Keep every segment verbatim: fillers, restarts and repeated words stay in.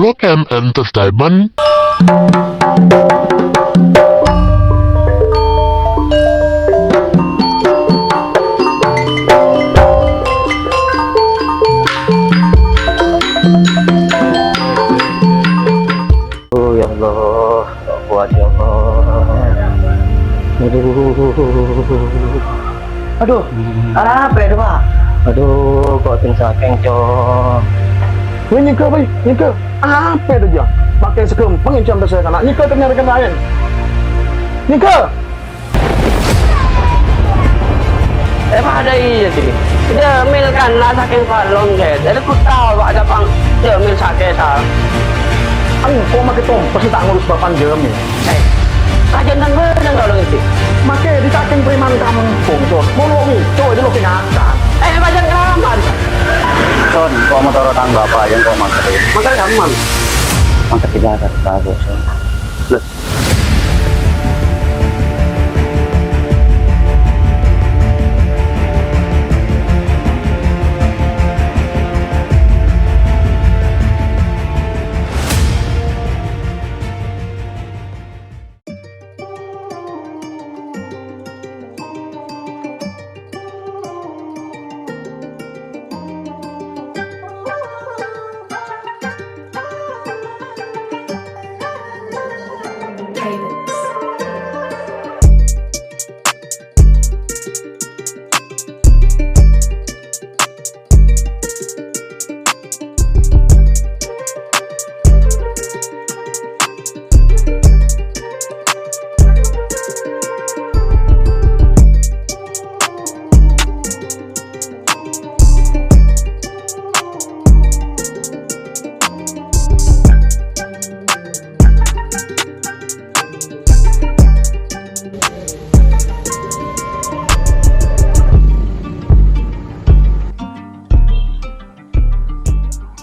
Rock M Entertainment. Oh, ya Allah, kok kuat, ya Allah. Aduh. Aduh, arapa itu, Pak? Aduh, kok sing sakèng, Cong? Weh, nyèngghâ, weh, nyèngghâ. Apa itu, Jang? Pakai segampang yang sampai saya kena. Nyèngghâ, ternyata kena lain. Nyèngghâ! Eh, padâ iyâ, sih. Jamil kan la sakèng palong, Jet. Jadi ku tao, Pak, ada pang Jamil sakèng, sal. Engko' make tompes ta' ngurus bapan Jamil. Eh, kajian kan bener kalau itu. Make di sakèng preman kampung, Son. Mau lo mico, itu lo kenakan. Eh, pajan keramat. Son, kok motor tang bapak yang kok mangkat? Mangkat kapan? Mangkat di Jakarta, Bos. Loh,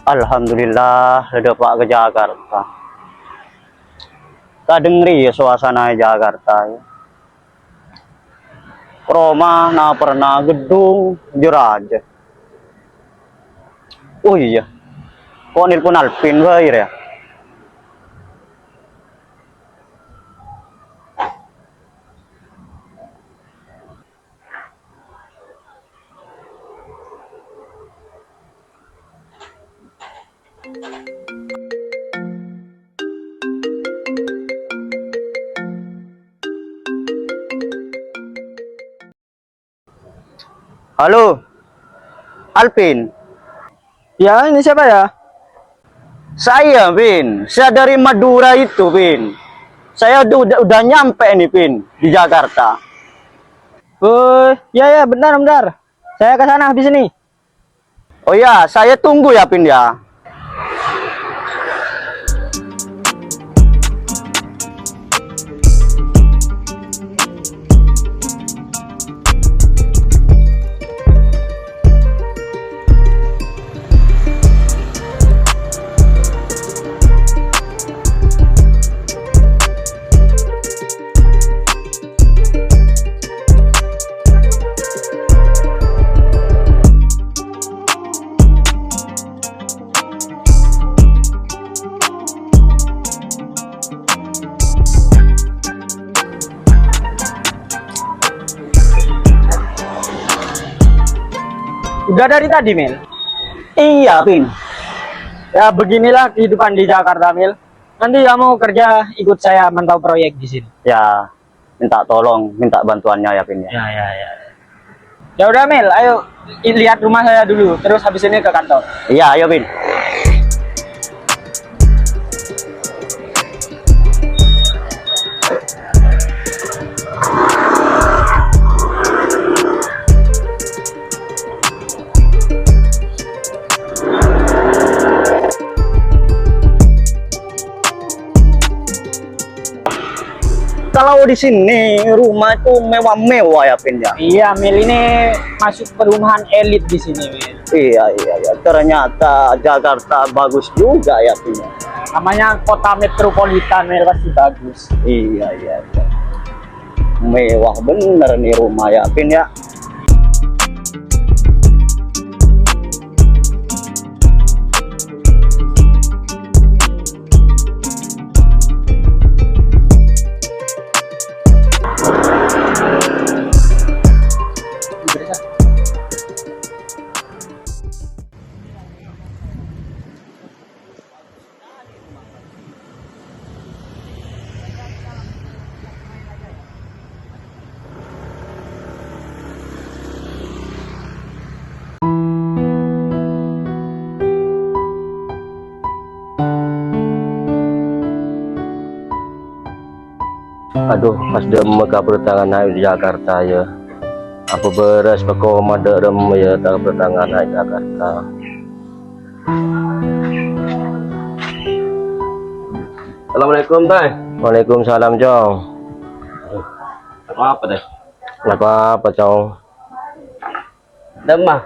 Alhamdulillah, la dâpa' ka Jakarta. Tadhângri, yâ, suasana è Jakarta, yâ. Roma, naperna, geddhung, jâ-rajâ. Oh, iyâ. Kok nelpon Alvin bhâi, rèya? Halo, Alvin. Ya, ini siapa ya? Saya, Vin. Saya dari Madura itu, Vin. Saya udah, udah, udah nyampe nih, Vin, di Jakarta. Oh, ya, ya, bentar, bentar. Saya ke sana habis ini. Oh ya, saya tunggu ya, Vin, ya. Udah dari tadi, Mil? Iya, Vin. Ya, beginilah kehidupan di Jakarta, Mil. Nanti kamu kerja ikut saya mantau proyek di sini. Ya, minta tolong, minta bantuannya ya, Vin, ya. Ya, ya, ya. Ya udah, Mil, ayo i-, lihat rumah saya dulu, terus habis ini ke kantor. Iya, ayo, Vin. Kalau di sini rumah itu mewah-mewah ya, Vin, ya? Iya, Mil, ini masuk perumahan elit di sini, Mil. Iya, iya, iya. Ternyata Jakarta bagus juga ya, Vin, ya? Namanya kota metropolitan, Mil, pasti bagus. Iya, iya, iya. Mewah bener nih rumah ya, Vin, ya. Adhu, pas dâ'emma kabhâr tang ana' è Jakarta, yâ. Apa bârâs pakoma dâ'emma, yâ, kabhâr tang ana' è Jakarta. Assalamualaikum, Tèh. Waalaikumsalam, Cong. Lako apa, Tèh? Lako apa, Cong? Dâ'emma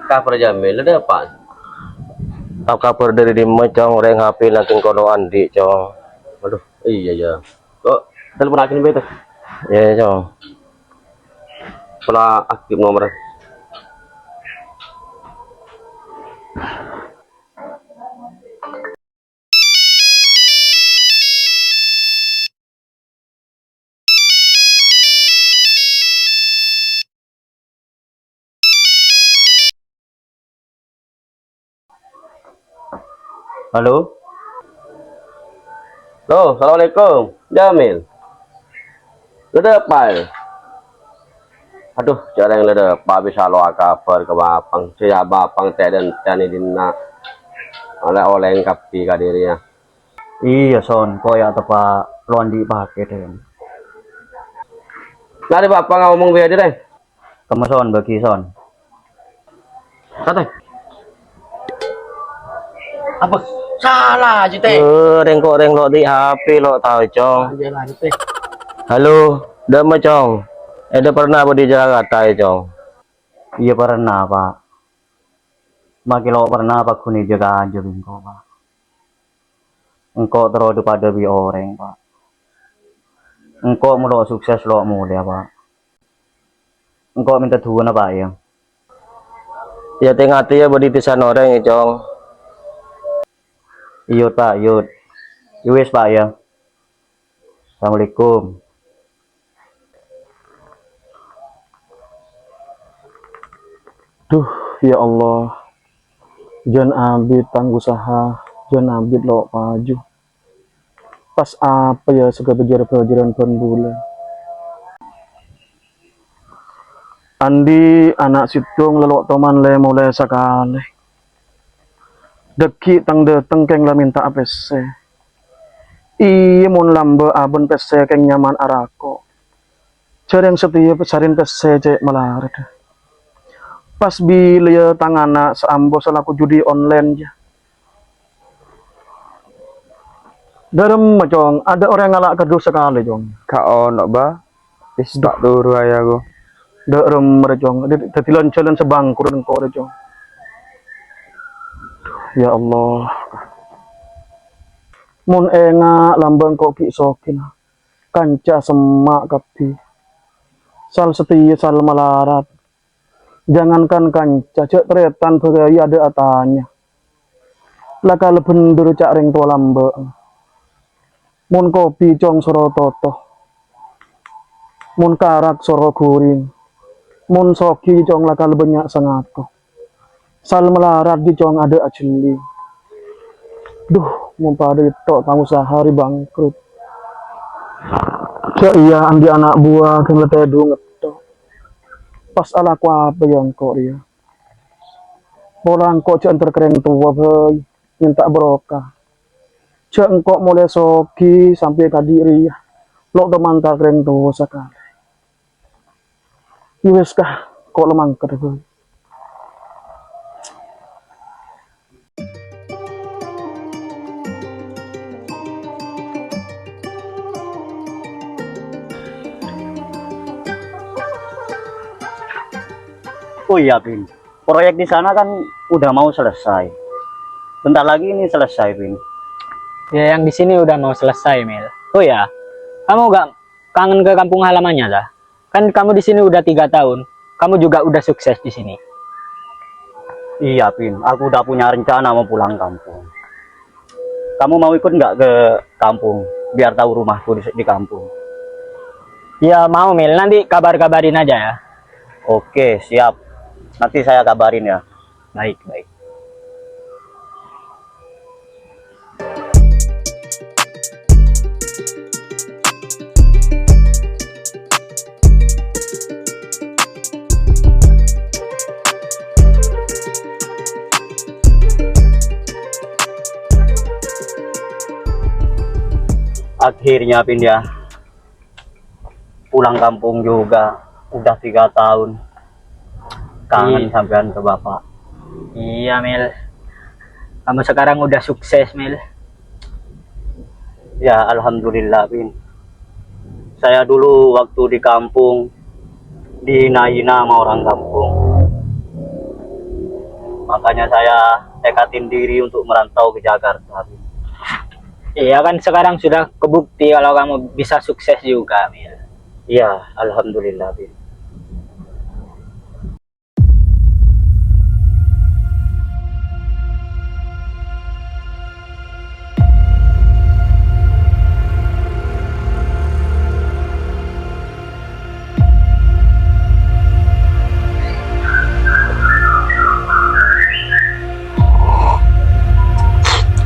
kabhâr Jamil, la dâpa'? Tao kabhâr dâri dimma, Cong? Rèng H P langkong kolo andi', Cong. Waduh, iyâ, yâ. Kok teleponaghin bhâi, Tèh? Iyâ, Cong. Pola aktif nomerra. Halo? Halo, assalamualaikum. Jamil. La dâpa', yâ? Adhu, jhâ' rèng la dâpa' bisa lo akabhâr ka Bapang. Sè ya Bapang tè-, dântè' è dinna'. Olè-olè kabbhi ka dâri, yâ. Iyâ, Son, koya teppa' lo andi' pakè, Dèn. Narè Bapang ngomong bhâi, Dèn. Kemma, Son, bâgi, Son. Santai. Apa? Sala, Ji, Tèh. Eh, rèng-, kok rèng lo' andi' H P lo' tao, Cong. Iya, lanjut, Tèh. Halo, dâ'emma, Cong? Èdhâ parna bâdâ è Jakarta, yâ, Cong? Iyâ, parna, Pa'. Makè lo' parna pagghun è jâgâ-jâgâ bi' engko', Pa'. Engko' terro dâ-padâ bi' orèng, Pa'. Engko' mon lo' sukses, lo' molèya, Pa'. Engko' mènta du'ana, Pa', yâ. Yâ, tè-ngatè, yâ, bâdâ è tèsan orèng, yâ, Cong. Iyâ, Pa', iyâ. Yâ wis, Pa', yâ. Assalamualaikum. Duh, ya Allah. Jân abit tang usaha, jân abit lo' paju. Pas apa, yâ, sè kabâjâr-bâjârân bân bulân. Andi' ana' sèttong la lo' toman lè-molè sakalè. Dhâggi' tang-dâteng kèng la mènta'a pèssè. Iyâ, mon lambâ' abân pèssè kèng nyaman arako'. Jhâ' rèng satèya sarèn pèssè cè' malarat. Pas bilâ, yâ, tang ana' sè ambo sè lako judi online, yâ. Dâ'remma, Cong? Adâ' orèng ngala' kardus sakalè, Cong? Ka' ono, Ba. Is, ta' toro' aja, ko. Dâ'remma, Cong? Dâ-, dâddhi lan-jhâlân sè bangkrut engko', Cong. Ya Allah. Mon enga' lambâ' engko' ghi' soghi, na. Kanca semma' kabbhi. Sal satèya sal malarat. Jangankan kanca, jhâ' tarètan bhâi adâ' atanya. La kala bhendher ca' rèng towa lambâ'. Mon kopi, Cong, soro toto. Mon karak, soro ghuring. Mon soghi, Cong, la kala bânnya' sè ngako. Sal malarat, Cong, adâ' ajhelling. Duh, mon padâ ètto' tang usaha rè bangkrut. Jhâ' iyâ andi' ana' buwâ ghân la tèdung ètto'. Pas alako apa, yâ, engko' rèya? Pola engko' jhâ' entar ka rèng towa bhâi, mènta barokah. Jhâ' engko' molè soghi sampè' kadhi' rèya, lo' tomantar ka rèng towa sakalè. Yâ wis, Ka', engko' la mangkat bhâi. Oh iya, Pin. Proyek di sana kan udah mau selesai. Bentar lagi ini selesai, Pin. Ya, yang di sini udah mau selesai, Mil. Oh ya, kamu gak kangen ke kampung halamannya, ta? Kan kamu di sini udah tiga tahun, kamu juga udah sukses di sini. Iya, Pin. Aku udah punya rencana mau pulang kampung. Kamu mau ikut nggak ke kampung? Biar tahu rumahku di, di kampung. Iya, mau, Mil. Nanti kabar-kabarin aja, ya. Oke, siap. Nanti saya kabarin, ya. Baik, baik. Akhirnya, Pin, ya. Pulang kampung juga. Udah tiga tahun. Kangen Iya. sampean ke Bapak. Iya, Mil. Kamu sekarang udah sukses, Mil. Ya, alhamdulillah, Pin. Saya dulu waktu di kampung dihina-hina sama orang kampung. Makanya saya tekatin diri untuk merantau ke Jakarta, Pin. Iya kan, sekarang sudah kebukti kalau kamu bisa sukses juga, Mil. Iya, alhamdulillah, Pin.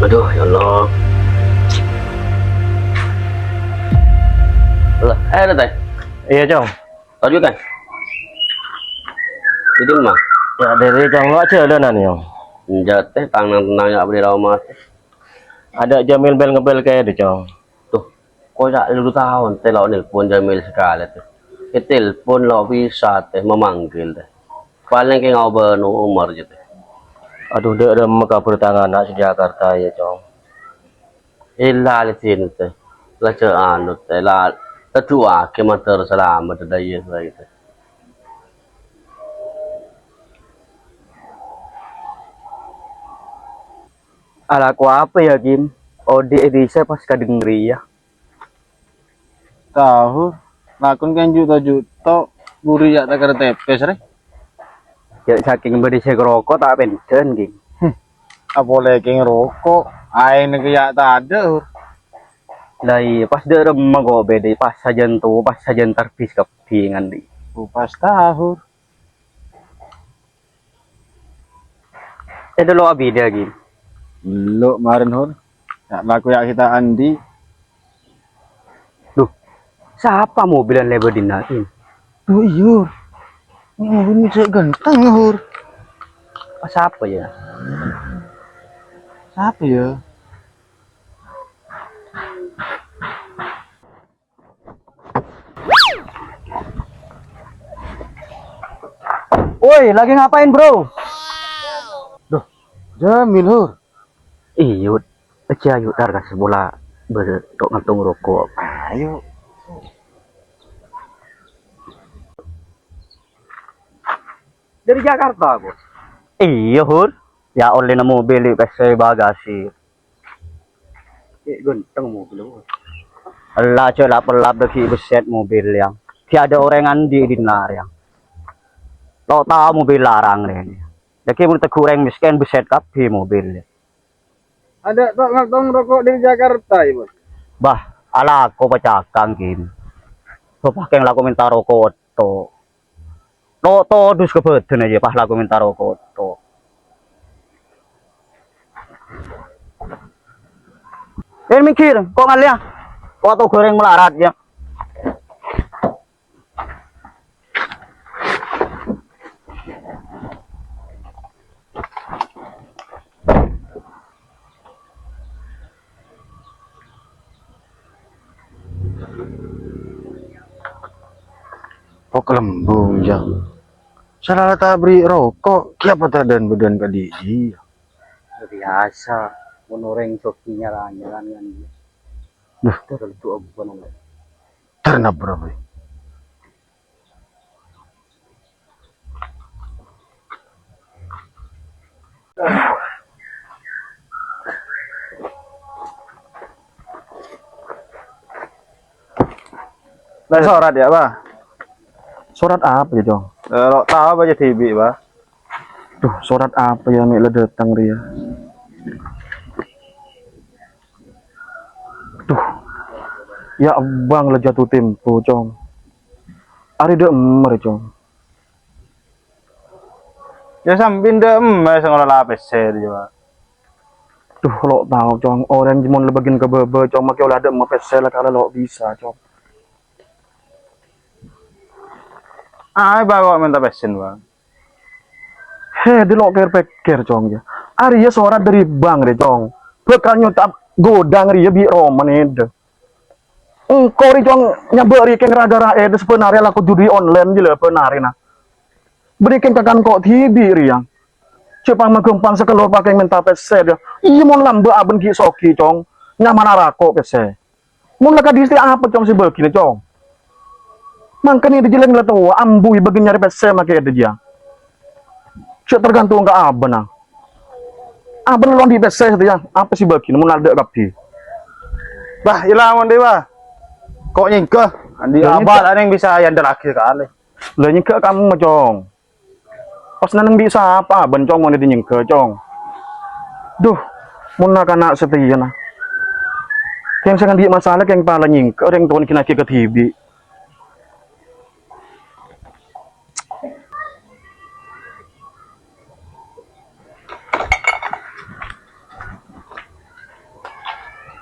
Aduh, ya Allah. Allah, eh, ada, Teh? Iya, Cong. Lanjut, Teh. Jadi, Mas? Ya, dari Cong, lo aja ada nanya. Enggak, Teh, tenang-tenang ya, beli Roma, Teh. Ada Jamil bel ngebel kayak itu, Cong. Tuh, kok ya lu tahun, Teh, lo nelpon Jamil sekali, Teh. Eh, telepon lo bisa, Teh, memanggil, Teh. Paling kayak ngobrol nomor gitu. Aduh, dek, ada kabur tangan anak di Jakarta ya, Cong. Ella le sini, Teh. La ce anu, Teh. La, teduake mator selamat, Teh, iya, Teh. Alako apa ya, Kim? Odi' bisa pas kadengeri ya. Tahu, lakon kan juta-juta, buri ya tak kira tepes, re. Ya, saking beri saya rokok tak penten, Kim. Apa lagi ngerokok? Aing neng ya tak ada, Hur. Lah iya, pas dek remma kok beda, pas sajan tuh, pas sajan tarbis kepi nganti. Oh, pas tahu. Eh, dulu abis dia, Kim. Belum, kemarin, Hur. Ya, laku ya kita Andi. Duh, siapa mobilan lebar di Naim? Duh, iya. Ini mobil saya ganteng, Hur. Siapa ya? Siapa ya? Woi, lagi ngapain, Bro? Duh, Jamil, Hur. Iyo, aja ayo dar ka sekolah ber tok ngantung rokok. Ayo. Dari Jakarta, Bos. Iyo, Hur. Ya oleh nemu beli P C bagasi. Cek ganteng mobil, Bos. Ella, cek lap-lap dagi beset mobil yang. Tiada orang andi di nar yang. Lo tahu mobil larang ini. Dagi mun tegur orang miskin beset kabeh mobil. Ada tok ngantung rokok dari Jakarta ya, Bos. Bah, alako pacakang, Kim. Lo pakai laku minta rokok tok. Tok todus ke badan aja pas laku minta rokok tok. Eh, minggir, kok ngalih ya? Waktu goreng melarat ya. Kok lembung, Jang? Salah tabri rokok, kiapa tadan badan ka didi? Biasa, mun oreng jogging nyaran-nyaran kan. Duh. Terlalu tua bukan, Om. Terna berapa? Lah, surat ya, Pak? Surat apa ya, Cong? Eh, lo tahu apa jadi bi, Pak? Duh, surat apa ya, mek la datang dia? Duh, ya abang la jatuh tempo, Cong. Ari dek emer, Cong. Ya, sampe ndak emas ngelola P C dia, Pak. Duh, lo tau, Cong. Orang cuma lebakin ke bebe, Cong. Make olah ada emas P C lah, kalau lo bisa, Cong. Ah, Pak, kok minta P C, Pak? He, di lo pikir-pikir, Cong, ya. Ari ya surat dari bank, deh, Cong. Bakal nyutap godang ria bi roman itu. Engko' rè, Cong, nyabâ' rè kèng ra-ghârâ è dâ' sabân arè alako judi online jâ la bân arèna. Bânnè kèng kakan ko' dhibi' rèya. Jhâ' pamaghâmpan sakalor pakèng mènta pèssè, yâ. Iyâ, mon lambâ' abâ'na ghi' soghi, Cong. Nyamana rako' pèssè. Mon la kadhi sè apa, Cong, sè bâghina, Cong? Mangkana è dâ' jhâlân la towa, ambu è bâgi nyarè pèssè makè è dâ' jiyâ. Jhâ' tergantung ka abâ'na. Abâ'na lo' andi' pèssè satèya, apa sè bâghina, mon adâ' kabbhi. Bâh, iyâ la, mon dhi, bâh. Ko' nyèngghâ, andi' Lha, abâ' nyèngghâ. La nèng bisa èandellaghi kalè. Lha, nyèngghâ kamma, Cong? Pas nèng bi' sapa bân, Cong, mon èdhi nyèngghâ, Cong? Duh, mon na'-kana' satèya, na. Kèng sè andi' masalah, kèng pala nyèngghâ, orèng towana ghi' naghi kadhibi'.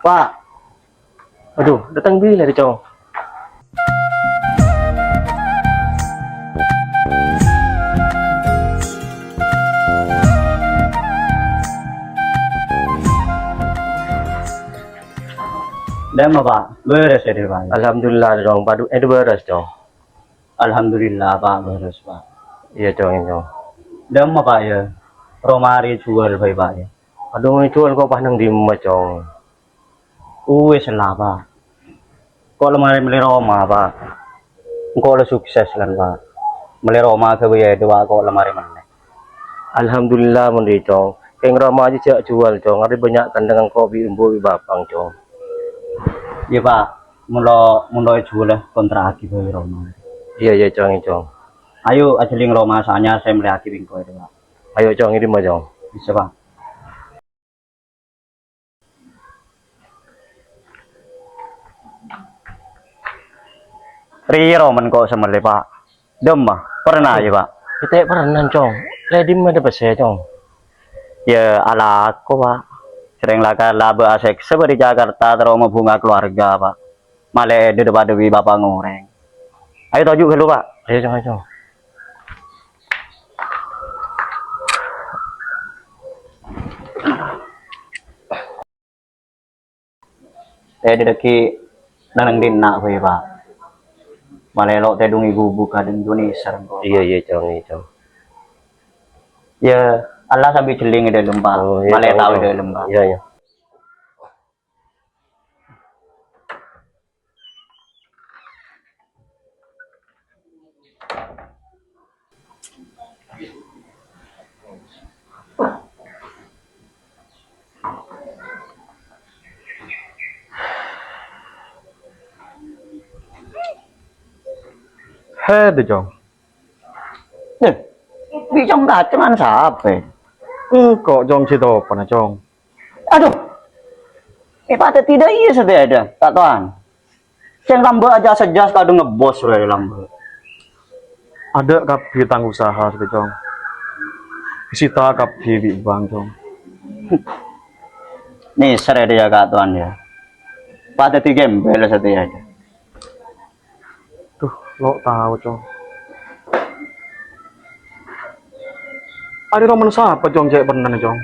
Pa'. Adu, dâteng bilâ rè, Cong? Dâ'emma, Pa'? Bârâs è dâ', Pa'? Alhamdulillah, Cong. Padu, è dâ' bârâs, Cong. Alhamdulillah, Pa', bârâs, Pa'. Iyâ, Cong, iyâ, Cong. Dâ'emma, Pa', yâ? Roma rè èjhuwâl bhâi, Pa', yâ? Adu, èjhuwâl ko' pas neng dimma, Cong? Uwis la, Pa'. Ko' la marè mellè roma, Pa'. Engko' la sukses, kan, Pa'. Mellè roma ghâbây è dâ', Pa', ko' la marè mellè. Alhamdulillah, mon dhi, Cong. Kèng roma jiyâ jhâ' èjhuwâl, Cong. Arè bânnya' kennengngan ko' bi' embu' bi' bapa'na, Cong. Iyâ, Pa'. Mon lo, mon lo èjhuwâl, èkontrakaghi bhâi roma. Iyâ, iyâ, Cong, iyâ, Cong. Ayo, ajhâlling roma sanyar sè èmellèyaghi bi' engko' è dâ', Pa'. Ayo, Cong, è dimma, Cong? Bisa, Pa'. Rèya romana ko' sè mellè, Pa'. Dâ'emma, pernah, yâ, Pa'? Tètè' pernah, Cong. Lè dimma dâ' pèssè, Cong? Yâ, alako, Pa'. Sèrèng la-, kalabâ asèksa bâri' Jakarta terro mabhunga kalowarga, Pa'. Malè è dâ' padâ bi' bapa'na orèng. Ayo toju' ghâllu, Pa'. Ayo, Cong, ayo, Cong. Tèdhâ dhâggi' neng dinna' bhâi, Pa'. Malè lo' tèdhungi gubuk kadhâng jhâ' nèser engko'. Iyâ, iyâ, Cong, iyâ, Cong. Yâ, Allah sambi jhâlling è dâlem, Pa'. Oh, iyâ, Malè Cong, tao è Cong. Dâlem, Pa'. Iyâ, iyâ. Hè, dâ, Cong. Eh, bi' Cong kacemman sapè? Engko', Cong, sè topana, Cong. Adu, èpadhâddhi dâ' iyâ satèya, Ka' Towan. Sè lambâ' aja sejas kadhâng ngebos rè lambâ'. Adâ' kabbhi tang usaha satèya, Cong. Èsita kabbhi bi' bank, Cong. Nèser satèya, Ka' Towan, yâ. Padhâddhi gembel satèya, yâ. Duh, lo' tao, Cong. Arè romana sapa, Cong, cè' pernana, Cong?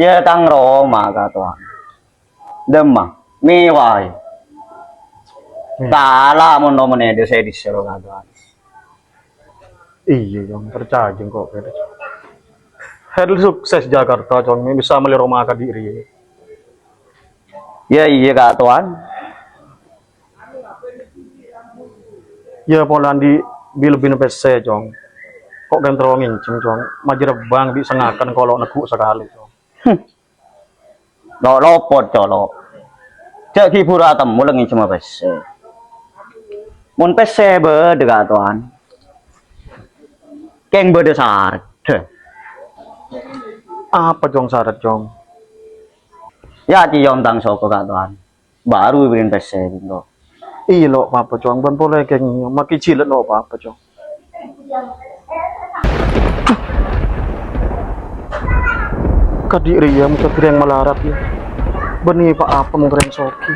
Yâ, tang roma, Ka' Towan. Dâ'emma, mèwaè. Hmm. Tala mon romana dâ' sè dissa' lo, Ka' Towan. Iyâ, Cong, parcajâ engko' kèya, Cong. Hèr sukses Jakarta, Cong, mè' bisa mellè roma kadhi' rèya. Yâ, iyâ, Ka' Towan. Yâ, pola andi' bi-, lebbina pèssè, Cong. Ko' kèng terro ngènjhâm, Cong. Majâr bank bi' sangakan ko' lo' neggu' sakalè, Cong. Hmm. Lo', lopot, colo'. Jhâ' ghi' buru atemmo la ngènjhâma pèssè. Mon pèssè bâdâ, Ka' Towan, kèng bâdâ sarat. Apa, Cong, sarat, Cong? Yâ, cèyom tang soko, Ka' Towan. Baru èbârri'na pèssè, bhunto. Iyâ, lo' pa-apa, Cong. Bân polè kèng makè jhilâ lo' pa-apa, Cong. Kadhi' rèya mon kadhi' rèng malarat, yâ. Bânnè pa-apa mon rèng soghi.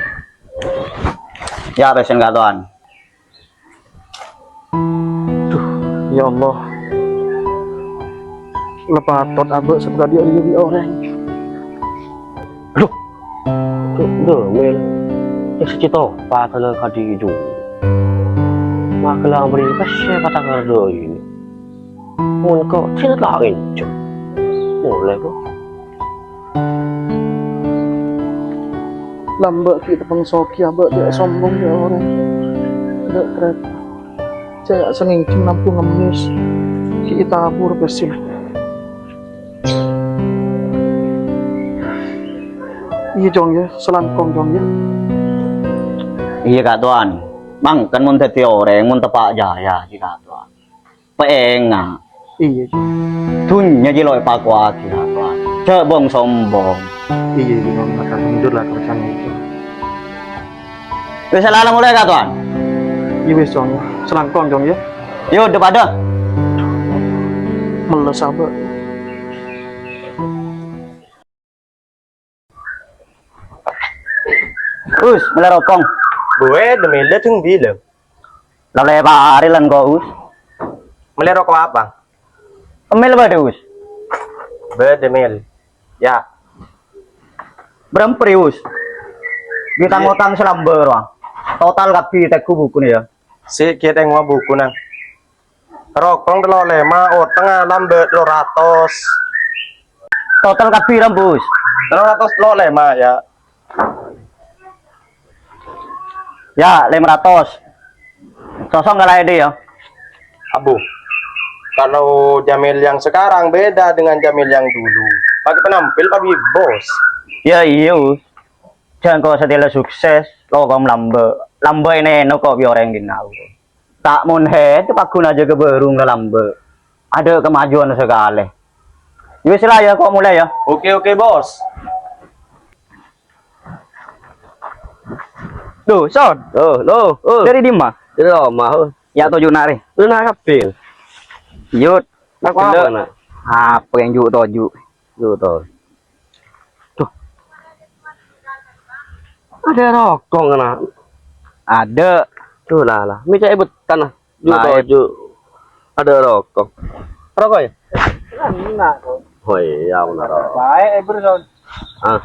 Yâ, pèssèna, Ka' Towan. Duh, ya Allah. La patot abâ' sabâ' kadhi' rèya bi' orèng. Aduh. Duh, Mil, ya sè cè' topa tana kadhi juwa. Magelang beri pèssè patang kardhâi. Mon ko' sè ta' ngènjhâm. Molè, ko'. Lambâ' ghi' tepeng soghi, abâ' jhâ' sombong, jhâ' orèng. Dâ' kerèta. Jhâ' sè ngènjhâm nambu ngemmès. Ghi' tabur bessina. Iyâ, Cong, yâ. Salangkong, Cong, yâ. Iyâ, Ka' Towan. Mangkèn mon dhâddhi orèng, mon teppa' jârèya, Ka' Towan. Pènga'. Iyâ, Cong. Dhunnya jiyâ lo' èpakowaghi, Ka' Towan. Jhâ' bong-sombong. Iyâ, Cong. Makan mundur lah, kerjaan itu. Wis, la-, la molè, Ka' Towan. Iyâ, wis, Cong. Salangkong, Cong, yâ. Yo, dâ' padâ. Melles abâ'. Us, mellè rokok. Gue demi le thung bilang. Lalu apa hari lan kok, Us? Mellè rokok apa? Emmel bâdâ, Us? Bâdâ, Mel. Ya. Bârâmpa rè, Us? Ngotang-ngotang salambâ rowa. Total kabbhi tèngghu bukuna, ya. Sè' ghi' tèngghu bukuna. Rokok tello lèma, otangnga lambâ' tello ratos. Total kabbhi pira, Us? Tello ratos tello lèma, ya. Ya, lèma ratos. Sosong kalaè dhi, ya. Abu, kalau Jamil yang sekarang beda dengan Jamil yang dulu. Pakai penampil, Pak Bos. Ya, iya, Us. Jhâ' engko' satèya sukses, lo' kok lambâ'. Lambâ' ènè-ènè kok bi' orèng dinna'. Ta' mon hèt, paggun ajâ ka bârung lalambâ'. Adâ' kemajuan sakalè. Ya wis la, ya, kok mulai, ya. Oke, oke, Bos. Duh, Son. Oh, lo, oh. Dâri dimma? Dâri omah, oh. Ya, toju' narè. Lu na' kabbhi. Yut. Aku apa, Gellâ'. Nak? Apa yang ju'-toju'? Ju' to. Duh. Adâ' rokok, Nak? Adâ'. Duh, la, la. Mè' ca'è bettana. Ju' Baik. Toju'. Adâ' rokok. Rokok, ya? Enggak, kok. Oh, iya, bener. Baik, eh, Bro, Son. Ah.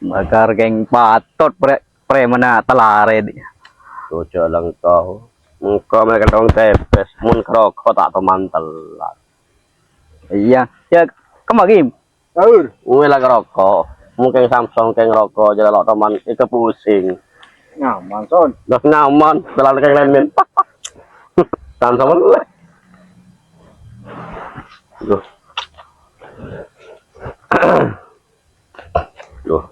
Bakar kèng patot, pre-, prèmanna talarè, dhi. Toju' lengko. Engko' mèlè kantong tepes. Mon rokok ta' toman telat. Iya. Ya, kemma, Kim? Saur. Uwe la ngeroko. Mungkin Samsung ke ngeroko, jadi lo' toman ika pusing. Nyaman, Son. Dah nyaman, jalan ke lain. Samsung lu. Duh. Duh.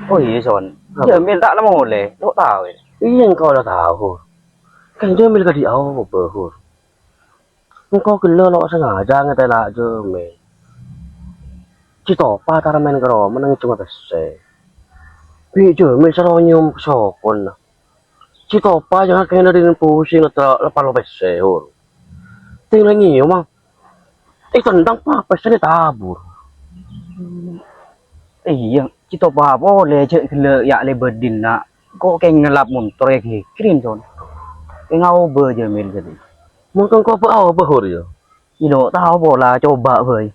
Oh, iya, Son. Apa? Jamil ta' la molè, lo' tao, ya? Iya, engko' la tao, Hur. Kan Jamil kadhi aobâ, Hur. Engko' ghellâ' lo' sengaja ngatela' Jamil. Cè' Topa ta' arèya mèn ka roma nang coma pèssè. Bi' Jamil soro nyèyom sokona. Cè' Topa jhâ' ngakèna dhin pusing letra lepa lo pèssè, Hur. Tèng la nyèyom, Mang. Ètendhâng, pa pèssèna tabur. Iyâ, Cè' Topa polè jhâ' ghellâ' ya' lèbât dhinna'. Ko' kèng ngelap montor ya ghikirin, Con. Kèng aobâ Jamil jadi. Mongkèn ko' bâ' aobâ, Hur, ya? Ino tao pola, coba bhâi.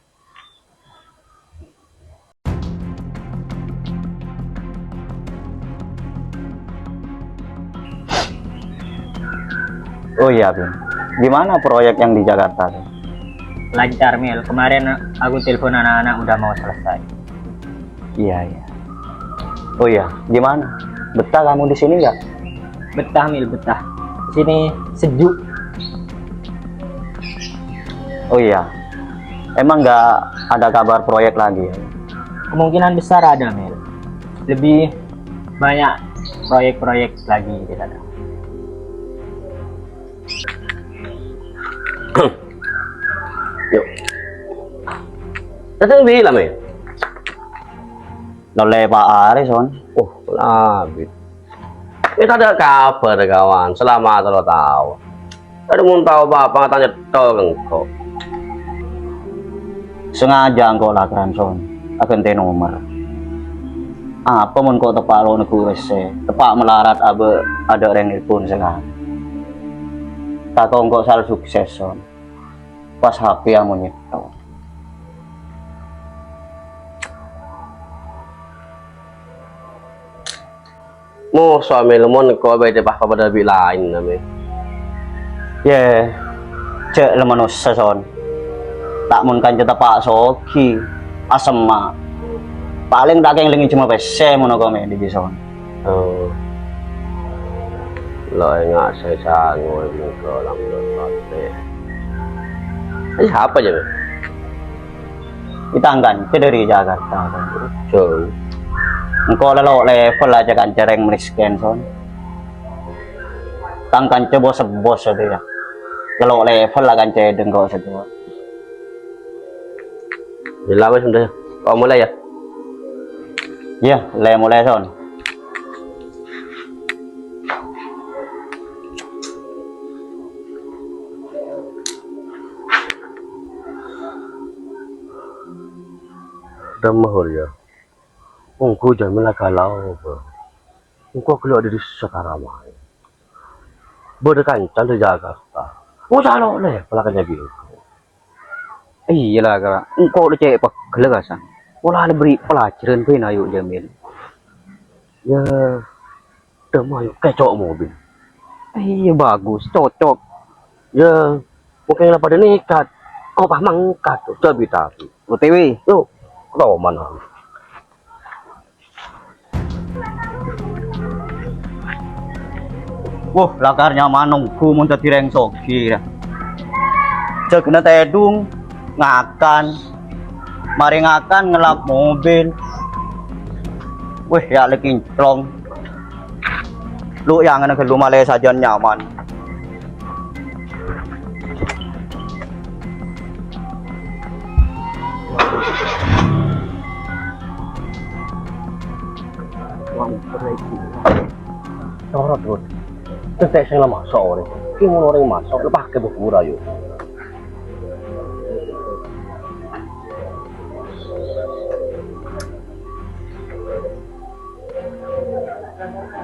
Oh iya, Bin. Gimana proyek yang di Jakarta tuh? Lancar, Mil. Kemarin aku telepon anak-anak udah mau selesai. Iya, iya. Oh iya, gimana? Betah kamu di sini nggak? Betah, Mil, betah. Sini sejuk. Oh iya, emang nggak ada kabar proyek lagi, ya? Kemungkinan besar ada, Mil. Lebih banyak proyek-proyek lagi di sana. Yuk. Datang bilang, ya? Nolle Pak Aris, Son. Oh, labit. Eh, tadâ' kabhâr, kawan, selama tello taon. Tadâ' mon tao pa-apa, tanya tol engko'. Sengaja engko' lakaran, Son, aghântè nomer. Apa mon ko' teppa' lo' neggu' rèssè, teppa' malarat abâ' adâ' rèng nelpon sengaja. Atau engko' sal sukses, Son. Pas H P amonyeto. Moso, Mè, lemon engko' bâdâ pas papadâ bi' laènna, Mè. Yè, jhâ' la manossa, Son. Ta' mon kanca teppa' soghi, asemma'. Palèng ta' kèng lèngè jemma pèssè mon engko' Mè' dhibi', Son. Oh. Lo enga' sè sango engko' lam lo pate. Ini siapa aja, Mè? Tang kanca dâri Jakarta, Son. Jauh. Engko' la lo' level aja kanca rèng miskin, Son. Tang kanca bos-bos itu ya. La lo' level la kanca dengko' sèdhâ. Gila wes udah. Kok mulai ya? Iya, mulai, mulai, Son. Damma hor ya. Ongghu Jamila galau, Bro. Engko' ghellu' dâri Sekaramae. Bâdâ kanca dâri Jakarta. Ngoca' lo' level la kanca bi' engko'. Iyâ la, Kak. Engko' la cè' pegghel, Kak, San. Pola la bâri' pelajaran bhâi, ayo, Jamil. Ya, damma, ayo, keco' mobil. Iyâ, bagus, cocok. Ya, mungkin la padâ nekat. Kok pas mangkat, jhâ' bi' tapi. O T W. Yo, ketawa mana? Wah, lakar nyaman ongghu mon dhâddhi rèng soghi, ra. Jâgâna tèdung, ngakan. Marè ngakan, ngelap mobil. Weh, ya' la kinclong. Lu' yangana ghellu' malè sajân nyaman. Corot, Bro. Tèntè sè la maso' orèng. Ki mon orèng maso', la pake bukbur, ayo.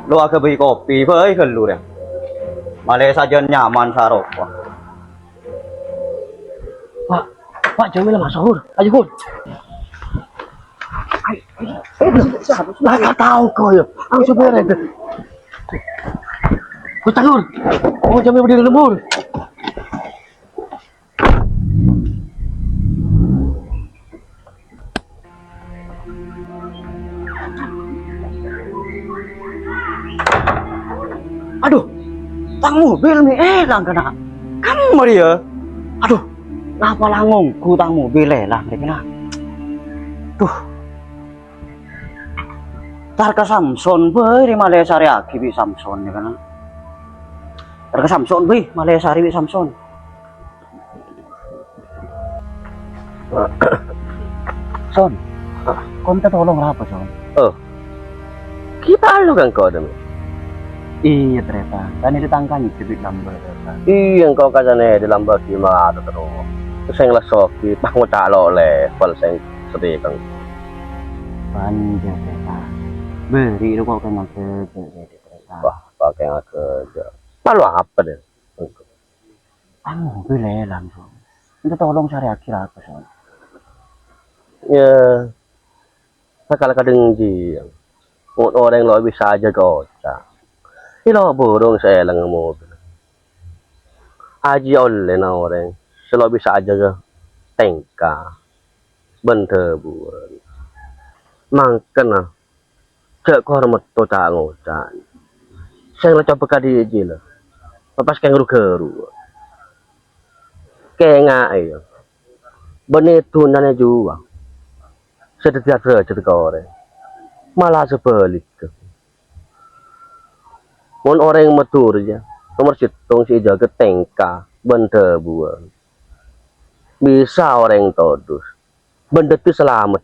Lo' aghâbây kopi bhâi ghellu' rèya. Malè sajân nyaman saropa. Pak, Pak, Jamil maso', Hur. Ayo, Hur. Ayo, ayo. Lah, gak tahu kau ya. Langsung beres. Hur, Hur. Oh, Jamil berdiri lembur. Aduh, tang mobil mè' èlang kana'. Kamma rèya? Aduh, napa la ngongghu tang mobil èlang rèya kana'? Duh. Tar ka Samson bhâi rè malè èsarèyaghi bi' Samson rèya kana'. Tar ka Samson bhâi malè èsarè bi' Samson. Son, kon ta tolong rapa, Son? Oh. Kita lo kan kau demi. Iyâ, tarètan. Kan itu tangkang itu di lambâ', tarètan. Iyâ, engko' kacane di lambâ' gimana terus? Seng la soghi, pas ngoca' lo' level seng sedikeng. Panja, tarètan. Beri lu kok kena gede, tarètan. Wah, pakai aja. Malu apa deh? Tang mobil èlang, Son. Minta tolong sarèyaghi rapa, Son? Ya, sakala kadheng jiyâ. Mon orèng lo' bisa ajâgâ oca'. Ilo' burung sè èlang mobil. Ajiyâ ollèna orèng sè lo' bisa ajâgâ tèngka bân dhâbuwân. Mangkana, jhâ' kor metto ca'-ngoca'. Sè la coba kadhi' jiyâ la, pas kèng ru-ghâru. Kènga'è, ya. Bânnè dhunnyana jhuwa sè dhâddhi adrajhât ka orèng. Mala sabhâligghâ. Mon orèng Madhurâ, ya, nomer sèttong sè èjâgâ tèngka bân dhâbuwân. Bisa orèng todus. Bân dhâddhi salamet.